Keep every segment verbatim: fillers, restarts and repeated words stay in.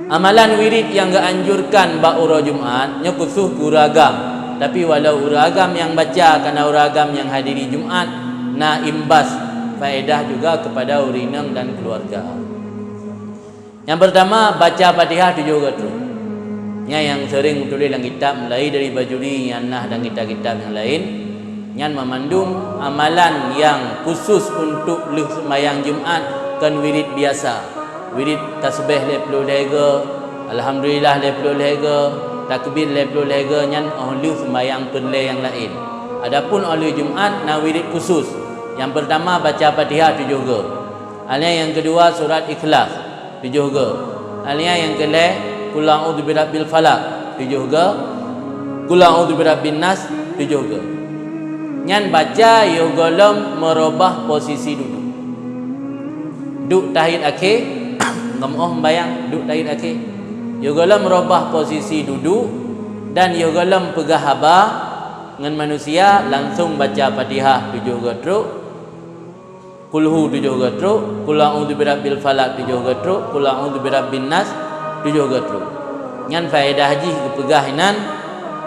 Amalan wirid nyang geuanjurkan bak uroe Jumat nyoe khusus keu ureuëng agam. Tapi walau ureuëng agam nyang baca kana ureuëng agam nyang hadiri Jumat, na imbas faedah juga kepada ureuëng inong dan keluarga. Nyang pertama, baca Fatihah tujoh goe trok. Nyan nyang sering tuléh lam kitab, mulai dari Bajuri nyang na dan kitab-kitab nyang laén. Nyan mamandum amalan nyang khusus untuk lheueh seumayang Jumat, kon wirid biasa. Wirid tasbih lhée ploh lhée goe, alhamdulillah lhée ploh lhée goe, takbir lhée ploh lhée goe, nyan óh lheueh seumayang peureulée nyang laén. Adapun óh lheueh Jumat na wirid khusus. Nyang pertama baca Fatihah tujoh goe. Alheuh nyang keudua surat Ikhlas tujoh goe. Alheuh nyang keulhée Qul a'udzu birabbil falaq tujoh goe. Qul a'udzu birabbin nas tujoh goe. Nyan baca yoh gohlom meurubah posisi duduek. Duek tahiyat akhé, ngon óh seumayang duek tahiyat akhé. Yoh gohlom meurubah posisi duduek dan yoh gohlom peugah haba ngon manusia, langsong baca Fatihah tujoh goe trok, Kulhu tujoh goe trok, Qul a'udzu birabbil falaq tujoh goe trok, Qul a'udzu birabbin nas tujoh goe trok. Nyan faedah jih geupeugah inan,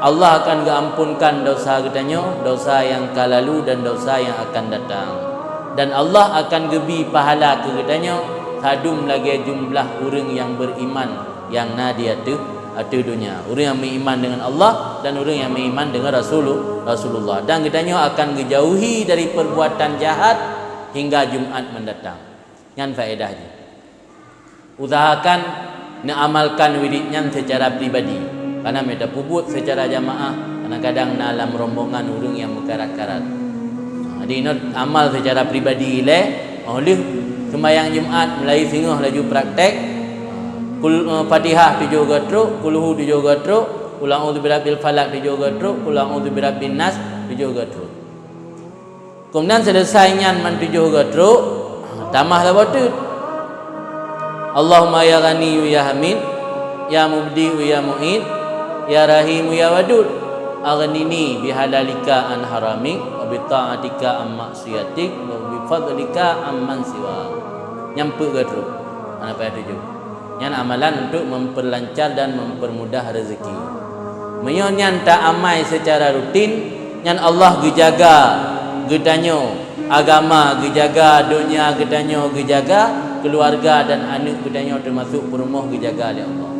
Allah akan geuampunkan dosa geutanyoe, dosa nyang ka lalu dan dosa nyang akan datang. Dan Allah akan geubi pahala keu geutanyoe sadum lagée jumlah ureuëng nyang beriman nyang na di ateueh, ateueh donya. Ureuëng nyang meuiman deungon Allah dan ureuëng nyang meuiman deungon Rasulu-, Rasulullah. Dan geutanyoe akan geujauhi dari perbuatan jahat hingga Jumat mendatang. Nyan faedah jih. Usahakan neuamalkan wirid nyan secara pribadi. Karena meunyo tapeubuet secara jamaah, kadang-kadang na lam rombongan ureuëng nyang meukarat-karat. Jadi, inoe amal secara pribadi ilée, óh lheueh seumayang Jumat mulai singoh laju praktek, Kul, eh, Fatihah tujoh goe trok, Kulhu tujoh goe trok, Qul a'udzu birabbil falaq tujoh goe trok, Qul a'udzu birabbin nas tujoh goe trok. Keumudian seuleusai nyan man tujoh goe trok, tamah saboh teuk. Allahumma ya Ghaniyyu ya Hamid, ya Mubdi'u ya Mu'id, ya Rahimu ya Wadud, aghnini bihalalika an haramik, wa bita'atika an maksiatik, wa bifadlika amman siwak. Nyan peuet goe trok. Hana payah tujoh. Nyan amalan untuk memperlancar dan mempermudah rezeki. Meunyoe nyan ta amai secara rutin, nyan Allah geujaga geutanyoe, agama geujaga, donya geutanyoe geujaga, keluarga dan aneuk geutanyoe teumasuk peurumoh geujaga lé Allah.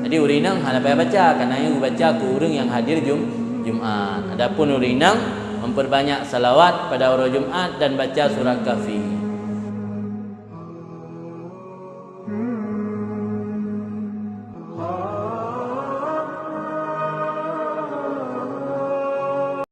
Jadi ureuëng inong hana payah baca, karena nyan geubaca keu ureuëng nyang hadir Jum-, Jumat. Adapun ureuëng inong memperbanyak salawat pada uroe Jumat dan baca surat Kahfi.